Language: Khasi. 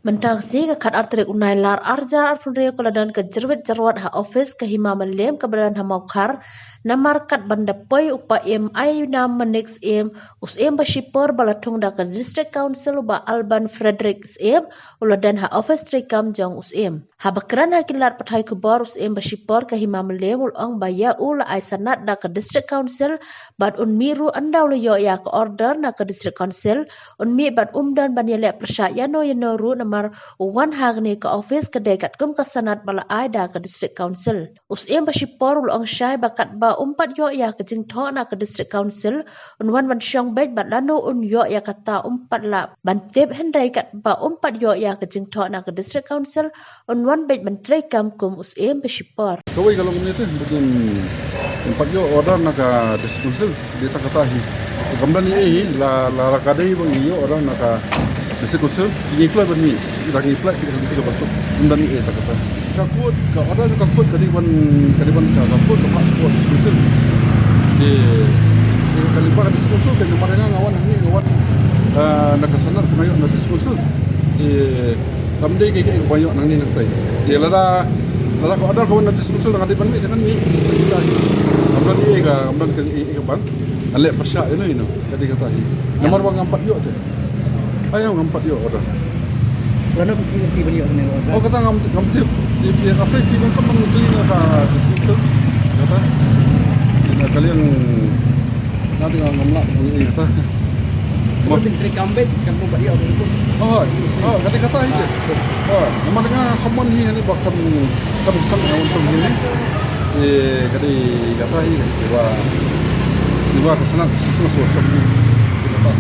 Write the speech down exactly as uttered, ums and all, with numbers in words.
Mynta ka sngi ka khatar tarik u Nailar arhajar arphew hynriew ka la don ka jyrwit jyrwat ha office ka Hima Mylliem kaba don ha Mawkhar, namar kat ban da poi u Bah Im Ainam Manik Syiem, u Syiem ba shipor ba la thung da ka District Council, u Bah Alban Frederick Syiem u la don ha office treikam jong u Syiem. Haba kren ha ki lad pathai khubor u Syiem ba shipor ka Hima Mylliem u la ong ba ïa u la ai sanad da ka District Council, bad un mih ruh ynda u la ïoh ïa ka order na ka District Council, un mih bad um don ban ïaleh pyrshah ïano ïano ruh namar u wan ha kane ka office ka dei katkum ka sanad ba la ai da ka District Council. U Syiem ba shipor u la ong shai ba katba um pat ïoh ïa ka jingthoh na ka District Council, un wan ban shong beit bad lano un ïoh ïa kata um pat lah ban tip, hynrei katba um pat ïoh ïa ka jingthoh na ka District Council, un wan beit ban treikam kum u Syiem ba shipor. Kawei ka long kumne te, ba kin, kin pat ïoh order na ka District Council, dei tang kata hi. Kam don ei ei hi, la, la, la ka dei ba ngi ïoh order na ka District Council, ngi kloi ban mih, da ngi pynlait ki ka, ki ka basuk. Kam don ei ei tang kata. Ka court, ka order ka court ka dei ban, ka dei ban ka, ka court ka phah sha ka District Council. Te, ka lyngba ka District Council, te namar nga nga wan hangne nga wan, ah, na ka sanad ka nga ïoh na District Council. Te, Kam dei kaei kaei ba ïoh nangne nangtai. Te lada, lada ka order ka wan na District Council nga dei ban mih, te ngan mih. Kam don ei ei ka, kam don kaei kaei kaba ngan leh pyrshah ïano ïano. Ka dei kata hi. Namar ba ngam pat ïoh te. Ai ngam pat ïoh order. Lano phi phi ban ïoh kane order? Oh, kata ngam, ngam tip. Te phi, nga phi, phi ban kam ban mutli na ka District Council. Kata. Te na ka liang Nga teng ngam lah ïa kata. Mo pyntrei kam beit, kan mo ba ïa. Oh, oh, kata kata hi. Oh, nama nga common hi ni ba kan, kan sang nga wan sang hi ni. Eh, kata kata hi, ba, ba ka sana, sana so sang hi. Kata.